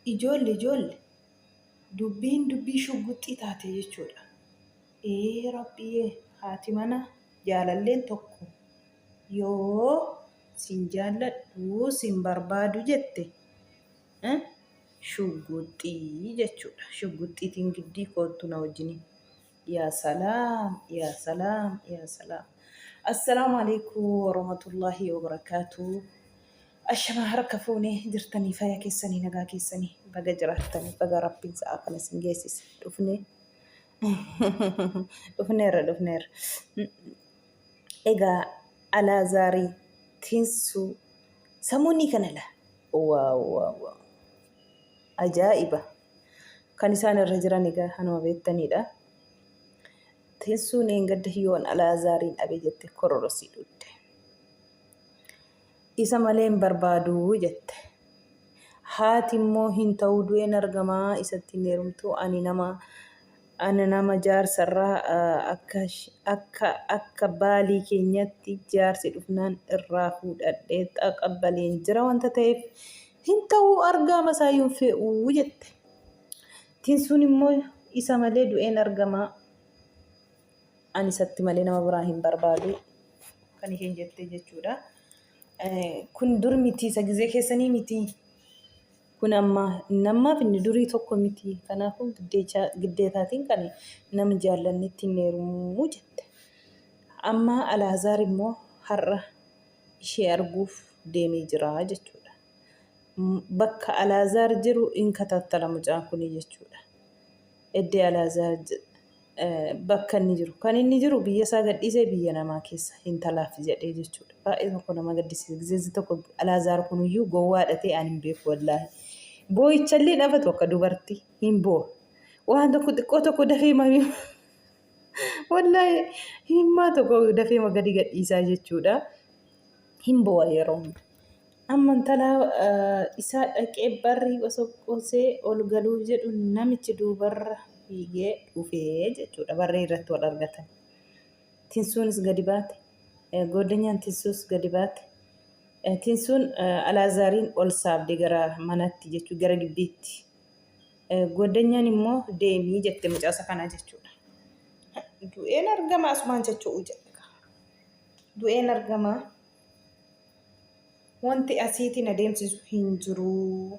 Ijoolle ijoolle dubbiin dubbii shugguxxii taate jechuudha. Ee rabbiyyee haati mana jaalalleen tokko yoo sin jaalladhu sin barbaadu jette shugguxxii jechuudha. Shugguxxiitiin giddii koottu na wajjiniin. Yaa salaam yaa salaam yaa salaam. Assalaamu alaikum warahmatullahi wabarakatuh. Ashamaa harka fuunee jirtanii fayyaa keessanii nagaa keessanii baga jiraattanii baga rabbiin sa'aa kana isin geessise dhufnee dhufneerra dhufneerra. Egaa Alaazaarii Tinsuu samuunii kana laa waaw waaw waaw ajaa'iba. Kan isaan irra jiran egaa anuma beektanidha. Tinsuun eengadda yoon Alaazaariin dhabe jette kororosii dhugde. Isa malee hin barbaadu jette. Haati immoo hin ta'uu du'een argamaa isatti hin heerumtu ani nama ani nama jaarsarraa akka akka akka baalii keenyatti jaarsi dhufnaan irraa fuudhadhee xaqabbaleen jira wanta ta'eef Hin ta'u argaama isaayyuu hin fe'u jette. Tinsuun immoo isa malee du'een argama. Ani isatti malee nama biraa hin barbaadu kan isheen jette jechuudha. Kun dur miti isa gizee keessanii miti. Kun amma inni ammaaf inni durii tokko miti. Kanaafuu giddeetaatiin kan nama jaallannetti hin heerumuu jette. Amma Alaazaar immoo har'a ishee arguuf deemee jira jechuudha. Bakka Alaazaar jiru in kataattala mucaan kuni jechuudha. Eddee Alaazaar bakka inni jiru. Kan inni jiru biyya isaa gadhiisee biyya namaa keessa intalaaf jedhee jechuudha. Baay'ee tokko nama gaddisiisa. Gizeensi tokko Alaazaar kunuyyuu gowwaadha ta'e ani hin beeku wallaahi. Boo'ichallee dhabatu akka dubartii hin boo'a. Waan tokko xiqqoo tokko dafee mamii Wallaahi himmaa tokko dafee gadi gadhiisaa jechuudha. Hin boo'a yeroo hunda. Amma intala isaa dhaqee barrii osoo qosee ol galuuf jedhu namichi duubarra fiigee dhufee jechuudha. Barree irratti wal argatan. Tinsuunis gadi baate. Gooddanyaan Tinsuus gadi baate. Tinsuun Alaazaariin ol saabde gara manatti jechuudha gara gibbiitti. Goddanyaan immoo deemii jette mucaasa kana jechuudha. Du'een argama asumaan jechu'u jedhe. Du'een argama. Wanti asiitiin adeemsisu hin jiru.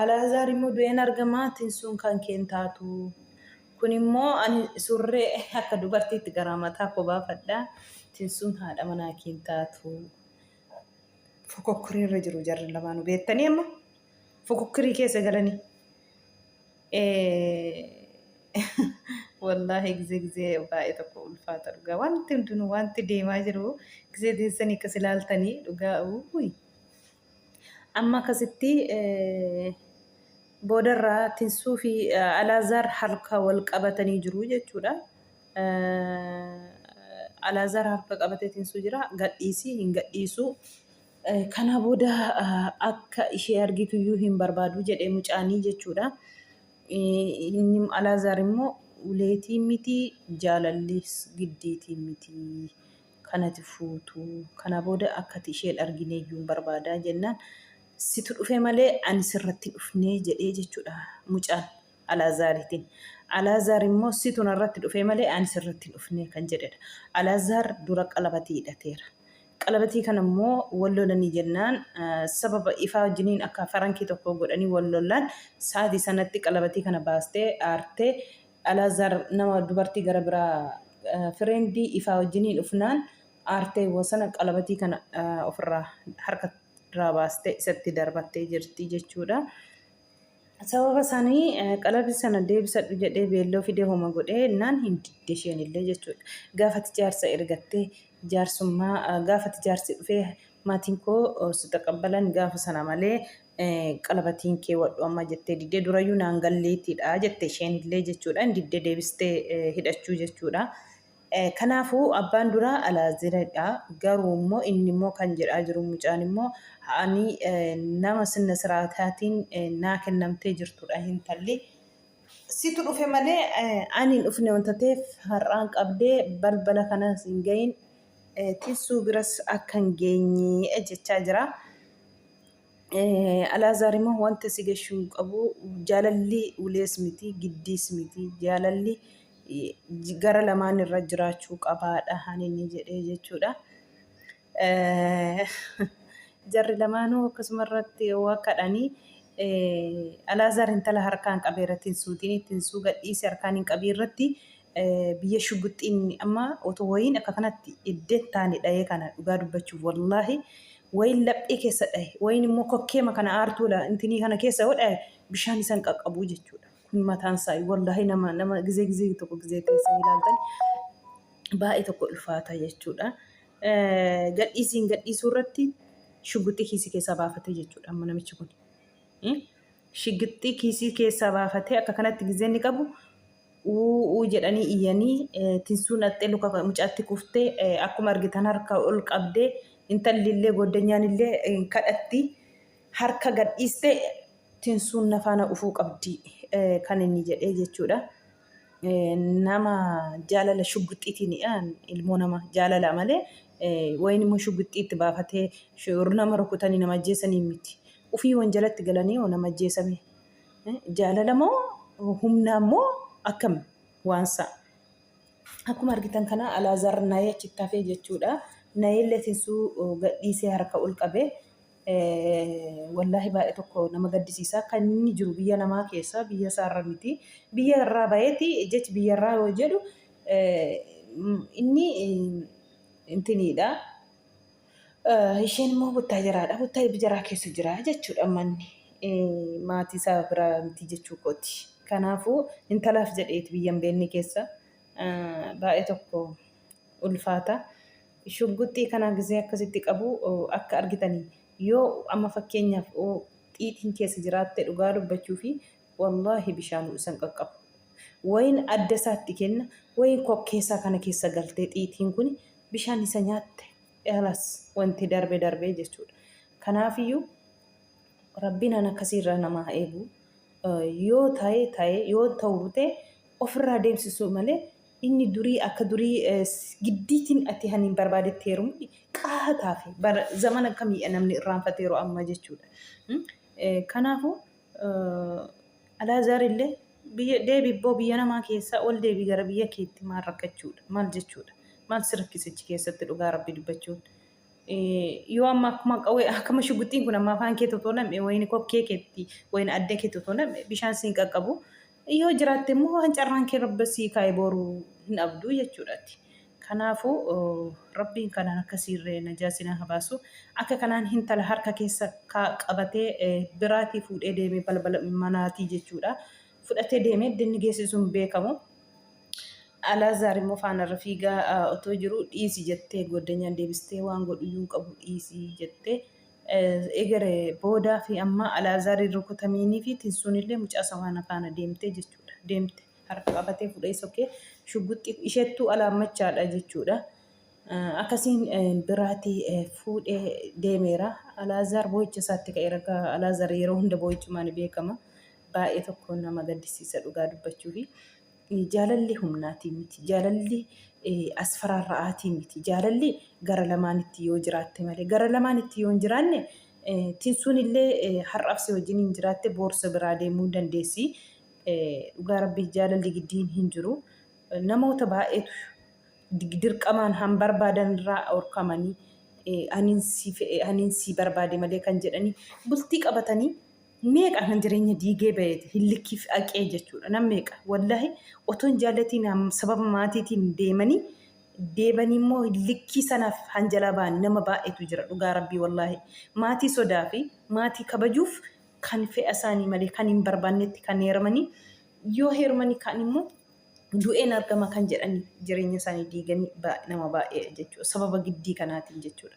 Alaazaar immoo du'een argama tinsuun kan keen taatu. Kun immoo ani surree akka dubartiitti garaa mataa koo baafadha. Tinsuun haadha manaa keen taatu. Fokokkorii irra jiru jarri lamaanuu beektanii amma. Fukukkirii keessa galanii. Wallaahi gizee gizee baay'ee tokko ulfaata dhugaa. Wanti hundinuu wanti deemaa jiru gizee teessanii akkas ilaaltanii dhugaa uuyi. Amma akkasitti boodarraa Tinsuu fi Alaazaar harka wal qabatanii jiru jechuudha. Alaazaar harka qabatee Tinsuu jira. Gadhiisii hin gadhiisuu. Kana booda akka ishee argituyyuu hin barbaadu jedhe mucaanii jechuudha. Inni Alaazaar immoo uleetiin miti jaalallis giddiitiin miti kanati fuutu kana booda akkati isheen argineeyyuu hin barbaada jennaan situ dhufe malee ani sirratti hin dhufne jedhee jechuudha mucaan Alaazaariitiin. Alaazaar immoo situ narratti dhufe malee ani sirratti hin dhufne kan jedhedha. Alaazaar dura qalabatii hidhateera. Qalabatii kana immoo wal lolanii jennaan sababa ifaa wajjiniin akka farankii tokko godhanii wal lollaan sa'aatii sanatti qalabatii kana baastee aartee Alaazaar nama dubartii gara biraa fireendii ifaa wajjiniin dhufnaan aartee sana qalabatii kana ofirraa harka irraa baastee isatti darbattee jirti jechuudha. Sababa isaanii qalabii sana deebisadhu jedhee beelloo fidee homa godhee naan hin didde isheen illee jechuudha. Gaafati jaarsa ergattee jaarsummaa gaafati jaarsi dhufee maatiin koo si taqabbalan gaafa sana malee qalabatiin kee wadhu amma jettee diddee durayyuu naan galleetiidha jette isheen illee jechuudha. Hin diddee deebistee hidhachuu jechuudha. Kanaafuu abbaan duraa Alaaziridha. Garuu immoo inni immoo kan jedhaa jiru mucaan immoo ani nama sinna siraataatiin naa kennamtee jirtudha hintalli. Situ dhufe malee ani hin dhufne wanta ta'eef har'aan qabdee balbala kanas hin gahin tinsuu biras akka hin geenye jechaa jira. Alaazaar immoo wanta si gashuu hin qabu jaalalli ulees miti giddiis miti jaalalli gara lamaan irra jiraachuu qabaadha han inni jedhee jechuudha. Jarri lamaanuu akkasuma irratti waa kadhanii Alaazaar intala harkaan qabeera Tinsuutiin Tinsuu gadhiise harkaan hin qabii irratti biyya shugguxxiin amma otoo wayiin akka kanatti iddeen taane dhahee kana dhugaa dubbachuuf wallaahi wayiin laphee keessa dhahe wayiin immoo kokkeema kana aartuu intinii kana keessa yoo dhahe bishaan isan qaqqabuu jechuudha. Kun mataan isaa wallaahi nama nama gizee gizee tokko gizee teessanii ilaaltan baay'ee tokko ulfaata jechuudha. Gadhiisiin gadhiisuu irratti shugguxii kiisii keessaa baafatee jechuudha amma namichi kun. Shigixxii kiisii keessaa baafatee akka kanatti gizee inni qabu uu jedhanii iyyanii Tinsuun dhaxxee luka mucaatti kuftee akkuma argitan harka ol qabdee intalli illee gooddanyaan illee kadhatti harka gadhiiste Tinsuun na faana dhufuu qabdi kan inni jedhee jechuudha. Nama jaalala shugguxxiitiin ilmoo nama jaalala malee wayin immoo shugguxxii itti baafatee nama rukutanii nama ajjeesanii miti. Ufii wanjalatti galanii nama ajjeesame. Jaalala moo humnaa moo akkam waansaa. Akkuma argitan kana Alaazaar nayee achitti hafee jechuudha. Nayeellee Tinsuu gadhiisee harka ol qabee wallaahi baay'ee tokko nama gaddisiisa. Kan inni jiru biyya namaa keessa biyya isaarra miti. Biyya irraa baheeti jechi biyya irraa yoo jedhu inni intiniidha. Isheen immoo buttaa jaraadha. Buttaa jaraa keessa jira jechuudha manni. Maatii isaa biraa miti jechuu kooti. Kanaafuu intalaaf jedheeti biyya hin beekne keessa baay'ee tokko ulfaata. Shugguxxii kana gisee akkasitti qabu akka argitanii yoo amma fakkeenyaaf xiixiin keessa jiraatte dhugaa dubbachuu fi wallaahi bishaanuu isan qaqqabu. Wayin adda isaatti kenna, wayin kokkeessaa kana keessa galtee xiixiin kun bishaan isa nyaatte Khalas wanti darbe darbee jechuudha. Kanaafiyyuu rabbiin an akkasiirraa nama haa eegu. Yoo ta'e ta'e yoo ta'u ta'e ofirraa deemsisuu malee inni durii akka durii giddiitiin ati hani hin barbaadetti heerumuun qaahataa fi bara zamana kamiidha namni irraanfateeru amma jechuudha. Kanaafuu Alaazaar illee biyya deebi ibboo biyya namaa keessaa ol deebi gara biyya keetti maal rakkachuudha maal jechuudha maal si rakkise achi keessatti dhugaa rabbi dubbachuun yoo amma akkuma qawwee akkuma shugguxxiin kun amma afaan kee totoo nam'e wayini kokkee keetti wayini adda kee totoo nam'e bishaan siin qaqqabu yoo jiraatte immoo waan carraan kee rabbi sii kaa'e boru hin dhabdu jechuudhaati. Kanaafuu Rabbiin kanaan akka siirree najaa isin haa baasu. Akka kanaan hintala harka keessa qabatee biraatii fuudhee deemee balbala manaatii jechuudha. Fudhatee deemee iddoo geessisu hin beekamu. Alaazaar immoo faanarra fiigaa otoo jiru dhiisi jettee gooddanyaan deebistee waan godhuyyuu hin qabu dhiisi jettee egere boodaa fi amma Alaazaariin rukutamiinii fi Tinsuun illee mucaa isa faana deemtee jechuudha. Deemte. Harka qabatee fudhee sokkee shugguxxii isheettuu alaammachaadha jechuudha. Akkasiin biraatii fuudhee deemeera. Alaazaar boo'icha isaatti ka'eera. Alaazaar yeroo hunda boo'ichumaan beekama. Baay'ee tokko nama gaddisiisa dhugaa dubbachuufi. Jaalalli humnaatii miti. Jaalalli asfaraarra'aatii miti. Jaalalli gara lamaanitti yoo jiraatte malee. Gara lamaanitti yoo hin jiraanne Tinsuun illee har'aaf si wajjin hin jiraatte boorsa biraa deemuu dandeessi. Dhugaa rabbii jaalalli giddiin hin jiru. Namoota baay'eetu dirqamaan han barbaadan irraa dhorkamanii anin si fe'e anin si barbaade malee kan jedhanii bultii qabatanii meeqa kan jireenya diigee baheeti hillikiif dhaqee jechuudha. Nam meeqa wallahi otoo hin jaallatiin sababa maatiitiin deemanii deebanii immoo likkii sanaaf han jalaa ba'an nama baay'eetu jira dhugaa rabbii wallahi maatii sodaa fi maatii kabajuuf kan fedha isaanii malee kan hin barbaannetti kan heerumanii yoo heerumanii kaan immoo du'een argama kan jedhanii jireenya isaanii diiganii nama baay'ee jechuudha. Sababa giddii kanaatiin jechuudha.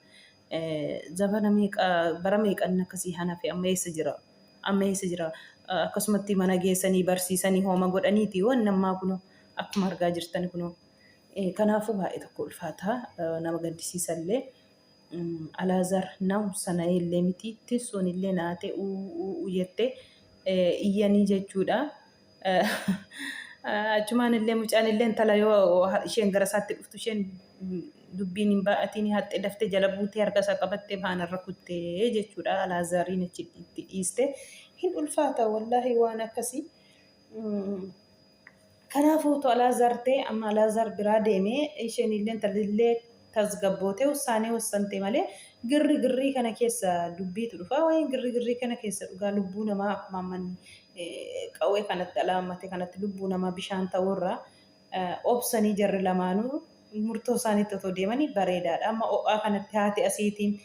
Zabana meeqa bara meeqan akkasii hanafe amma eessa jira? Amma eessa jira? Akkasumatti mana geessanii barsiisanii hooma godhaniiti waan ammaa kunoo akkuma argaa jirtan kunoo. Kanaafuu baay'ee tokko ulfaata nama gaddisiisallee. Alaazar nahu sana illee miti Tinsuun illee naate uu jette iyyanii jechuudha. Achumaan illee mucaan illee intala yoo isheen gara isaatti dhuftu isheen Dubbiin hin baa'atiin haxxee daftee jala buutee harka isaa qabattee faanarra kuttee jechuudha. Alaazaariin achi itti dhiiste. Hin ulfaata wallaahi waan akkasii. Kanaafuu otoo Alaazaar ta'e amma Alaazaar biraa deemee isheen illee intalillee tasgabbootee wussaanee wassante malee girri girrii kana keessa dubbiitu dhufa. Waa'een girri girrii kana keessa dhugaa lubbuu namaa akkuma ammanni qawwee kanatti alaammate kanatti lubbuu namaa bishaan ta'uurraa obsanii jarri lamaanuu murtoo isaaniitti otoo deemanii bareedaadha. Amma ho'aa kanatti haati asiitiin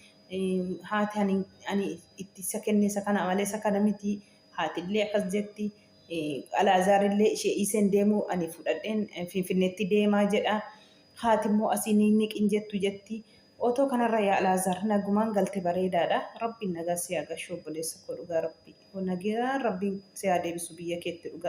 haati ani ani itti isa kenne isa kana malee isa kana miti haatillee akkas jetti. Alaazaarillee ishee dhiiseen deemuu ani fudhadheen Finfinneetti deemaa jedha. Haati immoo asiin hin niqin jettu jetti. Otoo kanarra yaa Alaazaar nagumaan galte bareedaadha. Rabbiin nagaa si haa gashu obboleessa koo dhugaa Rabbii. Nagaan Rabbiin si haa deebisu biyya keetti dhugaa.